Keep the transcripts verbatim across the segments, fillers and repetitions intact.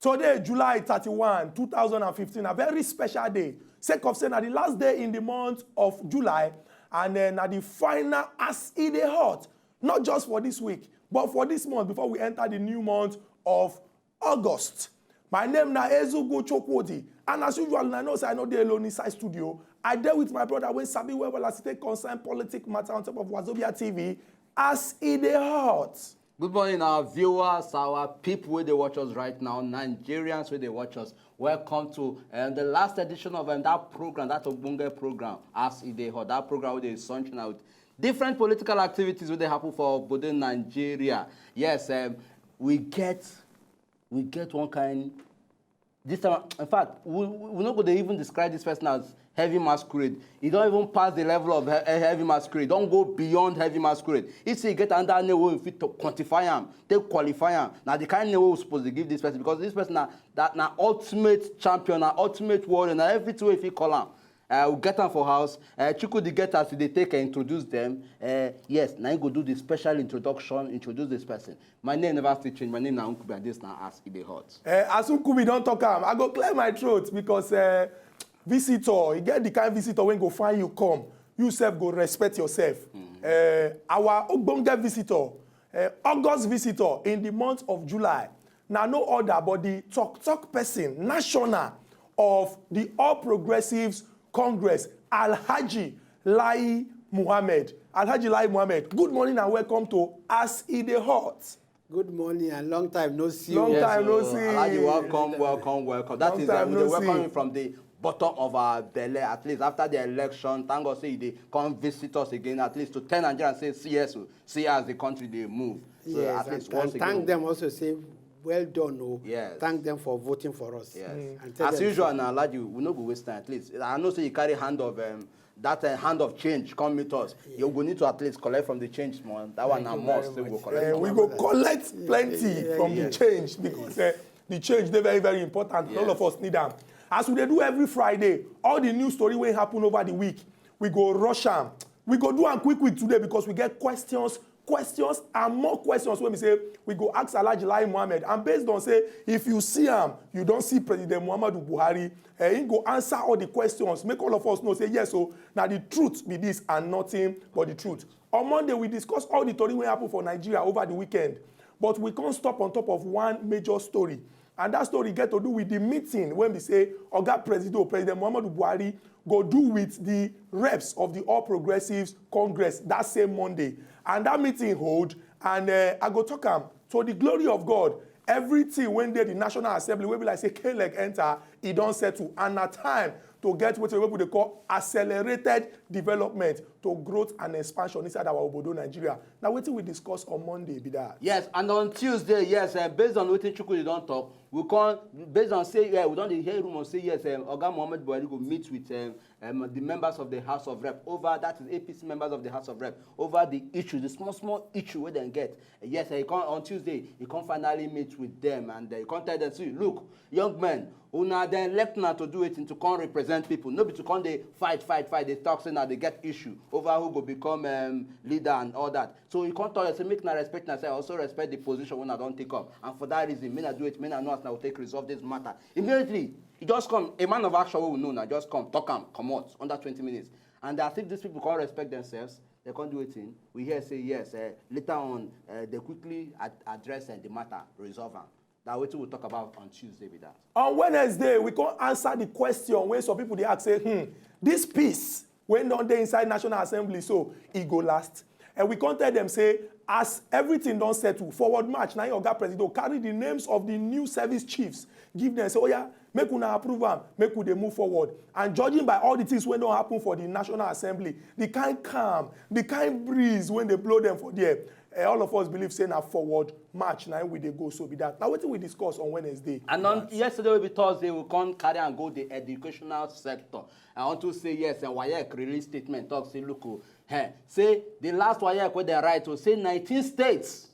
Today, July thirty-one, two thousand and fifteen, a very special day. Sake of say na the last day in the month of July, and uh, na the final as e dey hot, not just for this week, but for this month before we enter the new month of August. My name na Ezugu Chukwudi, and as usual, I know say I no dey alone inside studio. I dey with my brother wey sabi well well as e take concern politic matter on top of Wazobia T V as e dey hot. Good morning, our viewers, our people wey dey watch us right now, Nigerians wey dey watch us. Welcome to um, the last edition of um, that program, that Ogbonge program, as e dey hot. That program wey dey sunshine out different political activities wey dey happen for obodo Nigeria. Yes, um, we get we get one kind this time. In fact, we, we no go dey even describe this person as heavy masquerade. E don even pass the level of he- he- heavy masquerade, don go beyond heavy masquerade. If say e get another name wey we fit to quantify am, take qualify am, na the kind name wey we suppose dey give this person, because this person na that na ultimate champion, na ultimate warrior, na everything wey you fit call am. Uh, we get am for house. Uh, Chukwudi get as e dey take uh, introduce them. Uh, yes, na him go do the special introduction, introduce this person. My name never still change. My name na Nkubi, and this na as e dey hot. Uh, as Nkubi don talk am, I go clear my throat because uh, visitor, e get the kind visitor wey go find you come. You sef go respect yourself. Uh, our ogbonge visitor, uh, August visitor in the month of July, na no other but the talk talk person national of the All Progressives Congress, Alhaji Lai Muhammad. Alhaji Lai Muhammad, good morning and welcome to As E Dey Hot. Good morning and long time no see. Long Yes, time no so, see. Alhaji, welcome, welcome, welcome. That Long is time uh, we no dey welcome see. You from the bottom of our belly. At least after the election, thank God say you dey come visit us again. At least to tell Nigerians say see yes, o, see as the country dey move. So Yes, at and, least and once thank again, them also say well done, oh. Yes. Thank them for voting for us. Yes. Mm. And tell As them usual, say- now, Alhaji, we no go waste time. At least I know say you carry hand of um, that uh, hand of change come meet us. You go need to at least collect from the change, man. That one Thank na you must. very We go much. collect. Uh, we go collect plenty Yeah, from the yes. change because uh, the change dey very very important. All of Yes. us need am. As we dey do every Friday, all the news story wey happen over the week, we go rush am. We go do am quick quick today because we get questions, questions and more questions wey be say we go ask Alhaji Lai Mohammed. And based on say if you see am, you don see President Muhammadu Buhari, eh, he go answer all the questions. Make all of us know say yes, so na the truth be this and nothing but the truth. On Monday, we discuss all the tori wey happen for Nigeria over the weekend, but we come stop on top of one major story. And that story get to do with the meeting wey be say Oga Presido, President Muhammadu Buhari, go do with the reps of the All Progressives Congress that same Monday. And that meeting hold, and uh, I go talk am to the glory of God. Everything wey dey the National Assembly wey be like say K-leg enter, e don settle, and na time to get wetin people dey call accelerated development to growth and expansion inside our obodo Nigeria. Na wetin we discuss on Monday be that. Yes, and on Tuesday, yes, uh, based on wetin Chukwudi don talk, we come based on say yeah, we don dey hear rumors say yes, um, Oga Mohammed Buhari go meet with um, um, the members of the House of Rep over that is A P C members of the House of Rep over the issue, the small small issue wey dem get. Yes, he come on Tuesday, he come finally meet with them and uh, he come tell them, see, look, young men, una dem elect una to do wetin, to come represent people, no be to come dey fight fight fight dey talk say na dey get issue over who go become um, leader and all that. So he come talk say make una respect una, say I also respect the position wey una don take up, and for that reason make una do it, make una know as una go take resolve this matter. Immediately he just come, a man of action wey we know na, just come talk am comot under twenty minutes. And as if these people come respect themselves, they come do wetin? We hear say yes, uh, later on uh, they quickly ad- address uh, the matter, resolve am. Na wetin we talk about on Tuesday be that. On Wednesday, we come answer the question wey some people dey ask say, hmm, this peace wey don dey inside National Assembly, so e go last? And we come tell them say as everything don settle, forward march na im Oga Presido carry the names of the new service chiefs give them, say oya, Make una approve am, make we dey move forward. And judging by all the things wey don happen for the National Assembly, the kind calm, the kind breeze wey dey blow dem for there, eh, all of us believe say na forward march na im we dey go, so be that. Na wetin we discuss on Wednesday. And on yesterday wey be Thursday, we come carry and go the educational sector. I want to say yes, and WAEC release statement talk say, look, oh, eh, say the last WAEC wey dem write, oh, say nineteen states,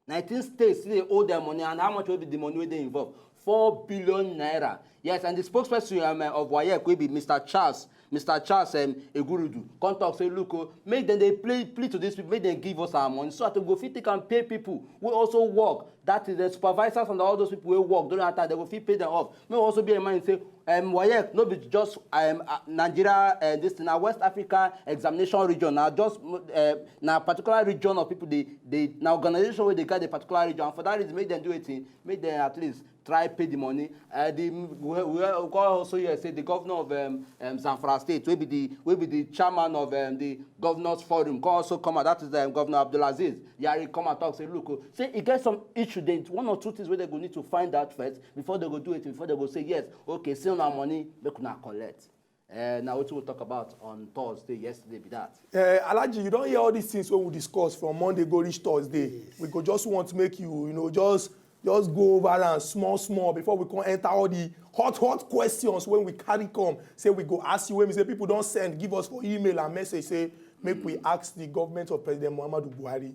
nineteen states still dey owe their money, and how much wey be the money wey dey involved? Four billion naira. Yes, and the spokesperson, um, of WAEC wey be Mister Charles, Mister Charles, um, Egurudu, come talk say, look, oh, make dem dey play, plead to these people, make dem give us our money so that we go fit take and pay people wey also work. That is the supervisors and all those people wey work during that time, dem go fit pay them off. Make we also bear in mind say, um, WAEC no be just, um, uh, Nigeria, uh, this thing, na West Africa examination region, na just, uh, na particular region of people dey, dey, na organization wey dey guide the particular region, and for that reason, make dem do wetin, make dem at least try pay the money. Uh, the, we, we, we come also hear say the governor of, um, um, Zamfara State, wey be the, wey be the chairman of, um, the governors forum, come also come out. That is, um, Governor Abdulaziz Yari come and talk say, look, oh, say e get some issue, dey one or two things wey dem go need to find out first before dem go do it, before dem go say yes, okay, see una money, make una collect. Uh, na wetin we talk about on Thursday, yesterday be that. Uh, Alhaji, you don hear all these things wey we discuss from Monday go reach Thursday. We go just want make you, you know, just, just go over am small small before we come enter all the hot hot questions wey we carry come. Say we go ask you, wey be say people don send give us for email and message say make we ask the government of President Muhammadu Buhari.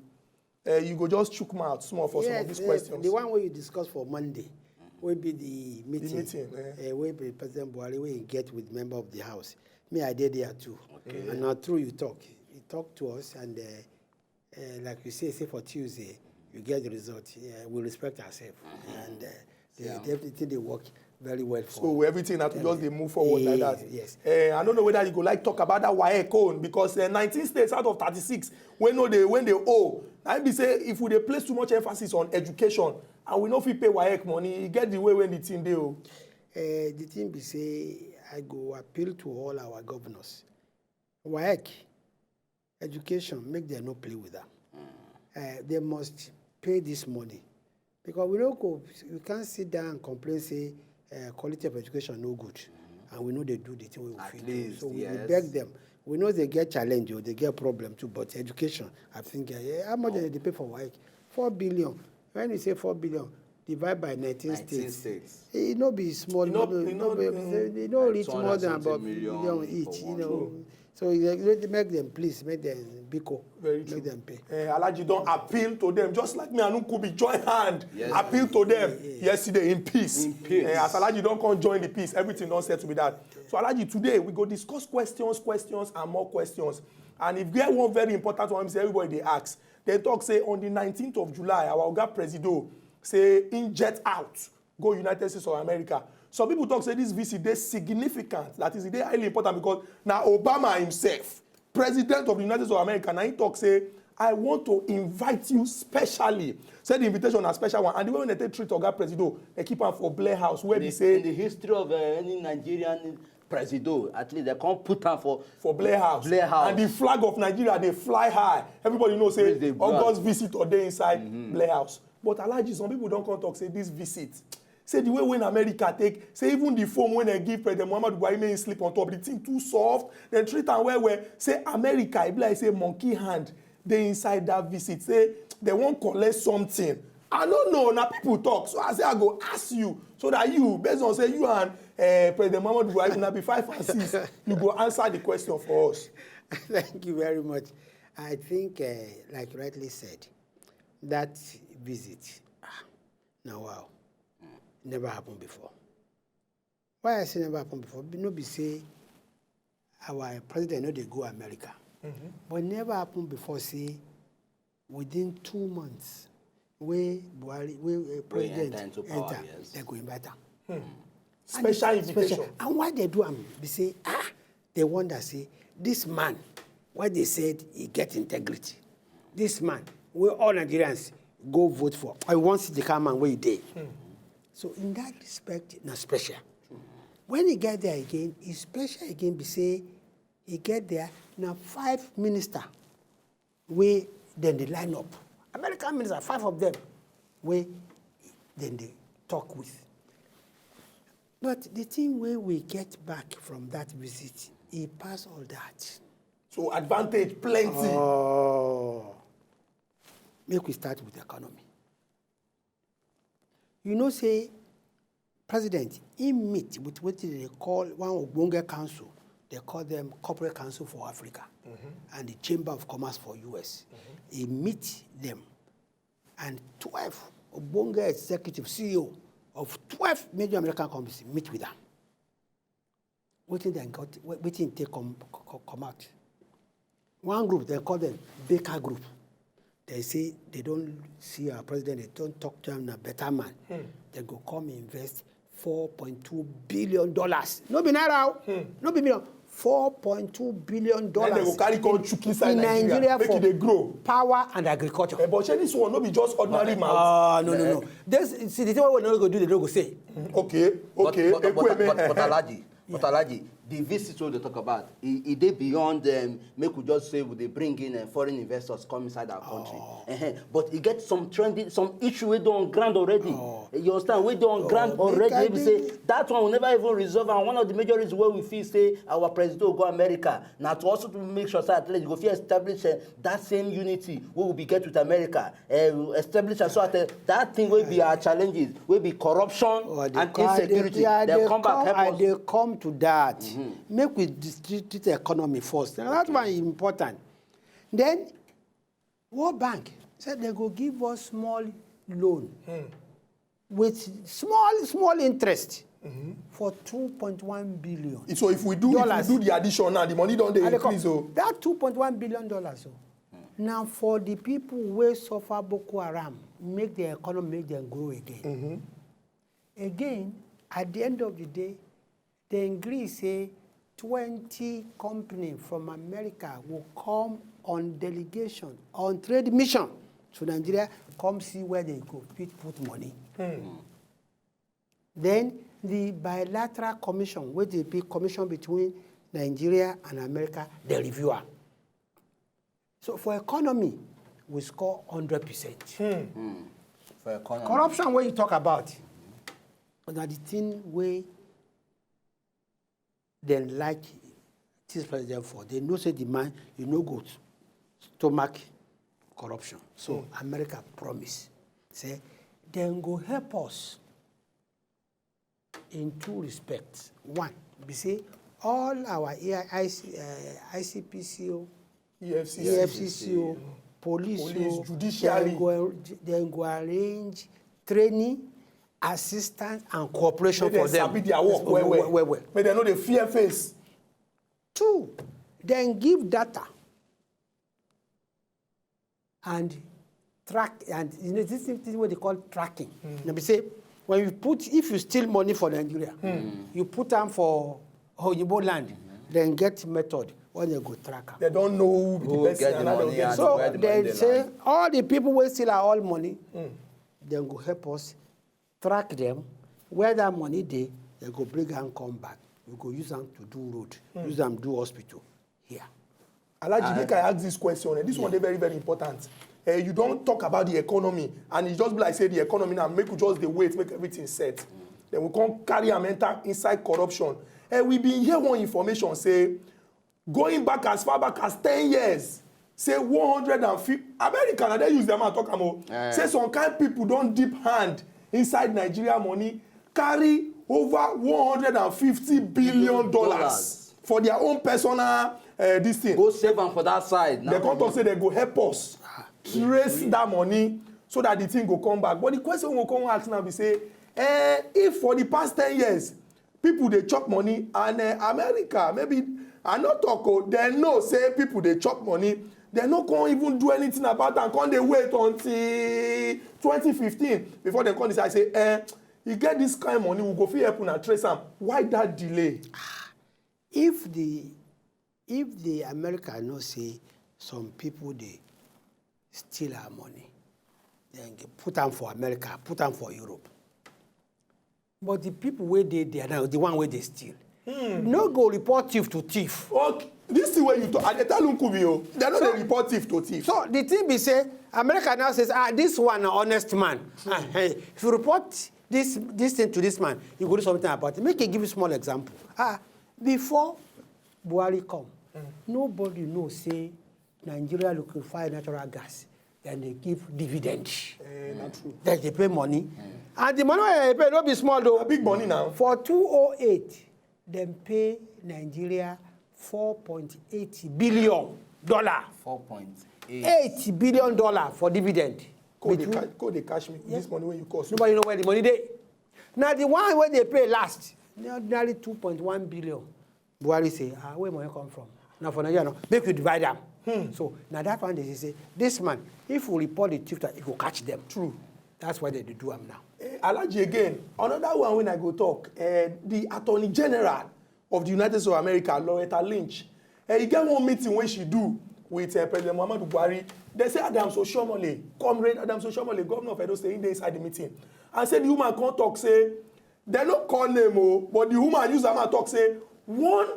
Uh, you go just chook mouth small for some of Yes, these yes, questions. The one wey you discuss for Monday, wey be the meeting, meeting, eh. uh, wey be President Buhari wey he get with member of the house. Me, I dey there too. Okay. And na true you talk. He talk to us, and, uh, uh, like you say, say for Tuesday, you get the result. Yeah, we respect ourselves, and, uh, the, Yeah. everything dey work very well for. So everything had to just dey move forward like that. Yes. Eh, I don't know whether you go like talk about that WAEC own, because, eh, nineteen states out of thirty-six wey no dey, wey dey owe. Na im be say if we dey place too much emphasis on education and we no fit pay WAEC money, e get the way wey the thing dey o. Uh, the thing be say, I go appeal to all our governors. WAEC, education, make dem no play with am. Uh, they must pay this money, because we no go, we can't sit down and complain say, uh, quality of education no good, and we no dey do the thing wey we At fit do. least, So we, we yes. beg them. We know they get challenge or they get problem too, but education, I think, uh, how much dem dey pay for WAEC? Four billion. When you say four billion, divide by nineteen Nineteen states. states. E no be small, E no- no, e no no- be, mm. e no Like reach more than two hundred something about million million for each, you one know. room. So you make them, please make them biko, Very make true. Them pay. Eh, Alhaji don appeal to them, just like me and Nkubi join hand, Yes. appeal to them Yes. yesterday in peace. In peace. Eh, as Alhaji don come join the peace, everything don settle be that. So Alhaji, today we go discuss questions, questions and more questions. And if get one very important one, say everybody dey ask. They talk say on the nineteenth of July, our oga Presido say im jet out go United States of America. Some people talk say this visit dey significant, that is, e dey highly important because na Obama himself, President of the United States of America, na im talk say, I want to invite you specially. Say the invitation na special one, and the way wey dem take treat oga Presido, dem keep am for Blair House, where In be the, say in the history of, uh, any Nigerian presido, at least dem come put am for for Blair House. Blair House. And the flag of Nigeria dey fly high. Everybody know say Praise the Lord. August visitor dey inside Blair House. But Alhaji, some people don come talk say this visit, say the way wey America take, say even the foam wey dem give President Muhammadu Buhari make him sleep on top, the thing too soft. Dem treat am well well. Say America, e be like say monkey hand dey inside that visit. Say dem wan collect something. I no know, na people talk. So I say I go ask you so that you, based on say you and, eh, President Muhammadu Buhari, una be five and six, you go answer the question for us. Thank you very much. I think, uh, like you rightly said, that visit, ah, now wow, never happened before. Why I say never happened before? No be say our president no dey go America, but never happened before say within two months wey Buhari, wey, uh, Wey president enter into power, enter, yes. Dem go invite am. Special And invitation. And why dem do am be say, ah, dem wonder say this man, why dem said he get integrity, this man wey all Nigerians go vote for, I wan see the kind man wey e dey. So in that respect, na special. When e get there again, e special again be say e get there na five minister wey dem dey line up. American minister, five of them wey dem dey talk with. But the thing wey we get back from that visit, e pass all that. So advantage plenty. Oh, make we start with economy. You know say president, he meet with wetin dem dey call one ogbonge council. Dem call them Corporate Council for Africa and the Chamber of Commerce for U S. He meet them, and twelve ogbonge executive, C E O of twelve major American companies meet with am. Wetin dem got? Wetin take come come out? One group, dem call them Baker Group. Dem say dem don see our president, dem don talk to am, na better man. Dem go come invest four point two billion dollars. No be naira o, no be million. Four point two billion Then they go dollars carry come chook inside in Nigeria, Nigeria make for e dey grow. Power and agriculture. Eh, but shey this one no be just ordinary mouth? Ah, no, no, no. This, see, the thing wey we no go do, dem no go say. Okay, okay. But, but, but, Ekweme, but, but eh, Alhaji, but Alhaji, the visit wey dey talk about, e e dey beyond, um, make we just say we dey bring in, uh, foreign investors come inside our country. Ehen. But e get some trending, some issue wey dey on ground already. You understand? Wey dey on ground Make already. I Wey be dey say that one we never even resolve. And one of the major reasons why we feel say our president go America na to also to make sure say at least go fit establish, uh, that same unity wey we be get with America. Uh, establish am so that, uh, that thing wey be our challenges, wey be corruption Oh, I dey and come, I dey- insecurity. I Dem dey come back come, help I us. dey come to that. Make we dis- treat the economy first. And that one is important. Then World Bank said dem go give us small loan with small, small interest for two point one billion. So if we do, if Dollars. We do the addition now, the money don dey And they come- increase o. That two point one billion dollars, so now for the people wey suffer Boko Haram, make the economy, make them grow again. Again, at the end of the day, dem gree say twenty company from America go come on delegation, on trade mission to Nigeria, come see where dem go fit put money. Then the bilateral commission, wey dey be commission between Nigeria and America, dem review am. So for economy, we score hundred percent. For economy. Corruption wey you talk about, na the thing wey dem like this president for. Dem know say the man, you no go stomach corruption. So America promise say dem go help us in two respects. One be say all our A I, I C, uh, I C P C O, E F C C. E F C C O, police, Police, o, judiciary. Dem go, dem go arrange training, assistance, and cooperation Make for dem them. sabi their work well well. Well, well. Make dem no dey fear face. Two, dem give data and track, and you know this thing wey dem call tracking. Na be say when you put, if you steal money for Nigeria, you put am for oyibo land, dem get method wey dem go track am. Dem don know who be the Who person get the and how dem money get and So where the dem money say land. All the people wey steal our all money, dem go help us track them. Where that money dey, dem go bring am come back. We go use am to do road, use am do hospital here. Alhaji, make I ask this question. Eh, this one dey very, very important. Eh, you don talk about the economy, and e just be like say the economy now, make we just dey wait, make everything set. Then we come carry am enter inside corruption. Eh, we been hear one information say, going back as far back as ten years, say one hundred and fifty, America na dem use their mouth talk am o. Say some kind people don dip hand inside Nigeria money, carry over one hundred and fifty billion dollars for their own personal, uh, this thing. Go save am for that side. Dem come talk say dem go help us trace that money so that the thing go come back. But the question we come ask now be say, eh, if for the past ten years, people dey chop money, and, eh, America, maybe, I no talk o, dem know say people dey chop money, dem no come even do anything about am, come dey wait until twenty fifteen before dem come decide say, eh, e get this kind money, we go fit help una trace am. Why that delay? If the, if the America know say some people dey steal our money, then put am for America, put am for Europe. But the people wey dey there now, the one wey dey steal, no go report thief to thief. Okay, this thing wey you talk, I dey tell Nkubi o, dem no dey report thief to thief. So the thing be say, America now says, ah, this one na honest man. Ah, hey, if you report this this thing to this man, you go do something about it. Make I give you small example. Ah, before Buhari come, nobody know say Nigeria liquefy natural gas, then they give dividend. Eh, na true. Then they pay money. And the money wey they pay no be small though. Na big money now. For two oh eight, dem pay Nigeria four point eight billion dollar. Four point eight. Eight billion dollar for dividend. Code dey Between- ca- code dey catch me. This money wey you cost. Nobody know where the money dey. Now the one wey they pay last, nearly two point one billion. Buhari say, ah, where money come from? Now for Nigeria, no. Make you divide them. So now that one they say, this man, if we report the thief, he go catch them. True. That's why they dey do am now. Eh, Alhaji, again, another one wey I go talk. Eh, the Attorney General of the United States of America, Loretta Lynch, eh, e get one meeting wey she do with eh, President Muhammadu Buhari. They say Adams Oshiomhole, Comrade Adams Oshiomhole, governor of Edo State, he dey inside the meeting. And say the woman come talk say, they no call name o, but the woman use am and talk say, one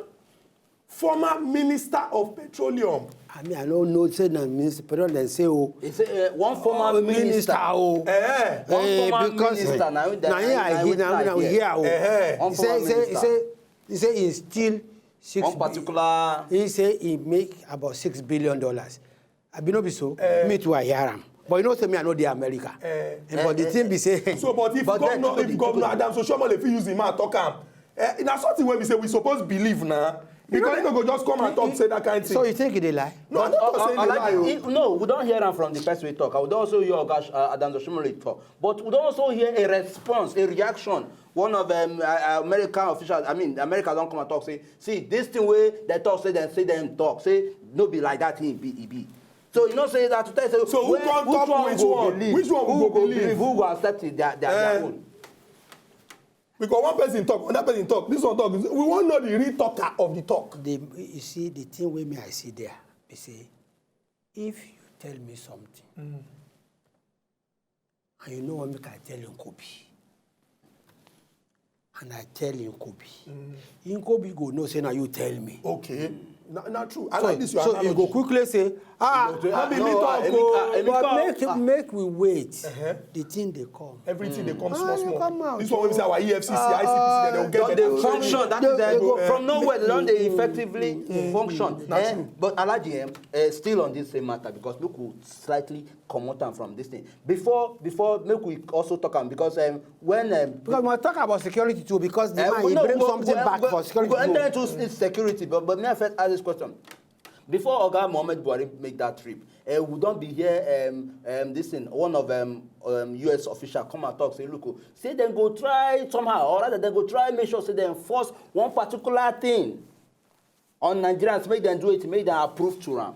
former minister of petroleum. I mean, I don't know say na minister, but dem say oh. He say uh, one former Oh, minister. Oh. Eh, One Eh, former because minister. Now, na here I hear, na here I hear oh. Eh, One He former say, say, he minister. say, he say he steal six. One particular. He say he make about six billion dollars. I be no be so. Me too, I hear am. But you know, say me, I know the America. Eh. And but the thing be say. So, but if But then governor, people if dey- governor people dey- Adams Oshiomhole fit use him mouth talk am, eh, na something wey be say we suppose believe na. Because he no go just come and talk say that kind thing. So you think he dey lie? No, I no talk say he dey lie o. If- no, we don hear am from the person wey talk. We don also hear Oga uh, Adams Oshiomhole talk, but we don also hear a response, a reaction. One of um, uh, American officials, I mean, America don come and talk say, see, this thing wey they talk say dem say dem talk say no be like that thing be e be. So you know say that to tell you say So who where- come talk one which go one? Believe, Which one we who go go believe? Who go accept it? Their their, Eh. their own. Because one person talk, another person talk, this one talk. We wan know the real talker of the talk. The, you see, the thing wey me I see there, be say, if you tell me something, and you know what make I tell you, Nkobi, and I tell you, Nkobi, Nkobi go know say na you tell me. Okay, na, na true. I So, like this your so analogy. you go quickly say, ah, Go to- No be no, me ah, talk Emeka, o. Emeka, but make ah. Make we wait. Uh-huh. The thing dey come. Everything dey come Ah, small you small. come out. This one wey be say our E F C C, Ah, I C P C, dem go Don get dey better function. training. That is They uh, go from nowhere. They don dey effectively function. Na Eh, true. But Alhaji, um, uh, still on this same matter because look, we slightly comot am from this thing. Before, before make we also talk am because um, when um, Because we talk about security too, because the Eh, man we he no, bring we go- something we go- back we for go- security. We go enter Too. Into s- security, but but may I first ask this question? Before Oga Mohammed Buhari make that trip, uh, we don be here. Um, um, this thing, one of um, um, U S official come and talk say, look, oh, say dem go try somehow, or rather dem go try make sure say dem force one particular thing on Nigerians, make dem do it, make dem approve to am.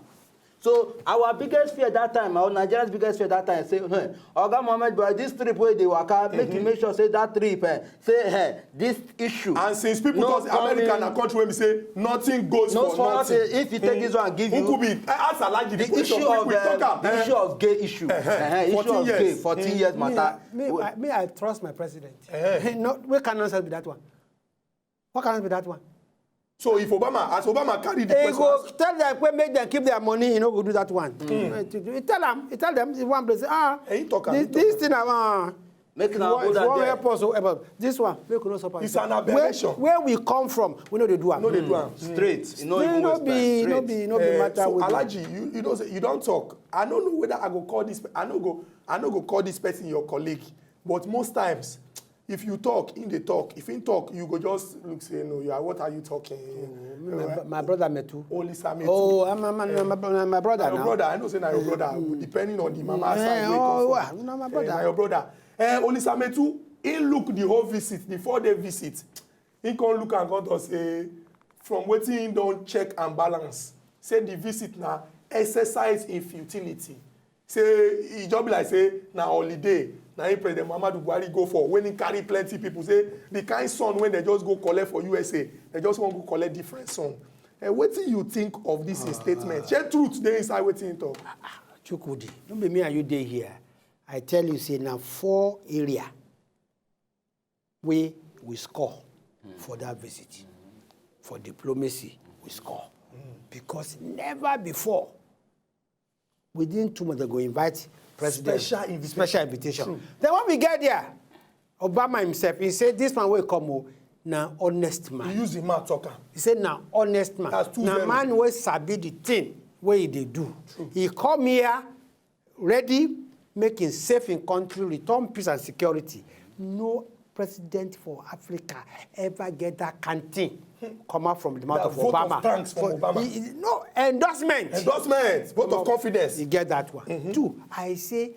So our biggest fear that time, our Nigerians' biggest fear that time, say, hey, Oga Mohammed Buhari, this trip wey dey waka, make you make sure say that trip, eh, say, hey, this issue. And since people no talk say America coming- na country wey be say nothing goes No for for nothing. Nothing. If you take this one, give Who you could be? Eh, ask Alhaji the, the question. issue Quick, of quick, uh, talk am. the Eh, issue of gay issue. Eh, eh, Uh-huh, issue fourteen of years. Gay, fourteen years Me, matter. me, I, me, I trust my president. Eh. No, what kind of nonsense be that one? What kind of be that one? So if Obama, as Obama carry the He question, go as- tell them, make them keep their money. He no go do that one. He tell them, he tell them, he one place, ah, Eh, he talk am, this, he talk this am. Thing, ah, Make if una you hold want, if you am want there. Help us, oh, help us. This one, make we no suffer. It's an Where, aberration. Where we come from, we no dey do am. No dey do am. Straight. You know, No, even no waste be, time. no Straight. be, no be Eh, matter so with Alhaji, you you don't say, you don't talk. I don't know whether I go call this. I no go. I no go call this person your colleague. But most times, if you talk, in the talk. If in talk, you go just look say no. You are, what are you talking? My, my brother Metu. Olisa Metu. Oh, I'm, I'm, I'm, I'm, I'm my brother Na your now. Brother, I know say na your brother. Depending on the mama Eh, side, where you oh, come wow, from. na my Eh, brother. Na your brother. Eh, Olisa Metu, he look the whole visit, the four day visit. He come look and come talk say, from wetin he don check and balance, say the visit na exercise in futility. Say e just be like say na holiday na him President Muhammadu Buhari go for, when he carry plenty people. Say the kind son wey dem just go collect for U S A, dem just wan go collect different son. Eh, wetin you think of this him statement? Shey truth dey inside wetin he talk? Chukwudi, no be me and you dey here. I tell you, say na four area wey we score for that visit. For diplomacy, we score. Because never before, within two months, they go invite president. Special invitation. Special invitation. Then when we get there, Obama himself, he say this man wey come o, na honest man. He use the man talk am. He say na honest man. That's two zero. Na man wey sabi the thing wey he dey do. He come here ready, make him safe in country, return peace and security. No president for Africa ever get that kind thing come out from the mouth of Obama. Vote of thanks from Obama. No endorsement. Endorsement, vote of confidence. You get that one. Two, I say,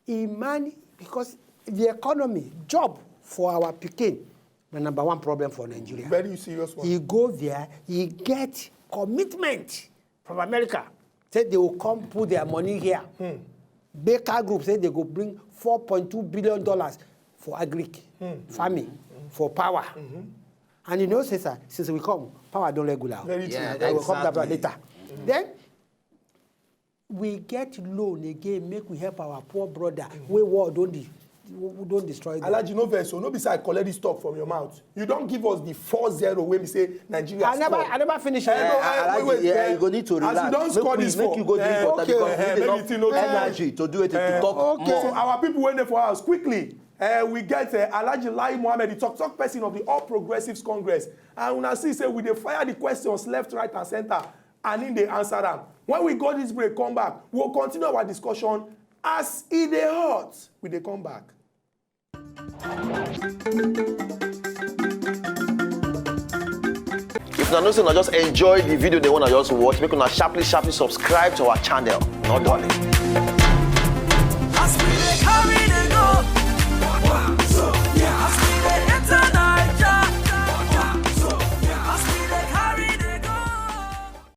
a man, because the economy, job for our pikin, the number one problem for Nigeria. Very serious one. He go there, he get commitment from America. Say they will come put their money here. Baker Group say they go bring four point two billion dollars for agric, farming, for power. And you know, say, sir, since we come, power don regular. Very true. Yeah, I will come that one later. Then we get loan again, make we help our poor brother wey war don de-, wey don destroy them. Alhaji, no vex o, no be say I collect this talk from your mouth. You don give us the four zero wey be say Nigeria score. I never, I never finish. Eh, no, eh, Alhaji, wait, wait, yeah, eh, you go need to relax. As you don score this four, make you go drink water, okay, because we need enough energy to do it, to talk more. So our people wey dey for house, quickly, eh, we get, eh, Alhaji Lai Mohammed, the talk talk person of the All Progressives Congress. And una see say we dey fire the questions left, right, and center, and him dey answer am. When we go this break, come back, we go continue our discussion as e dey hot. We dey come back. If una know say una just enjoy the video, they wanna just watch, make una sharply, sharply subscribe to our channel. Not done.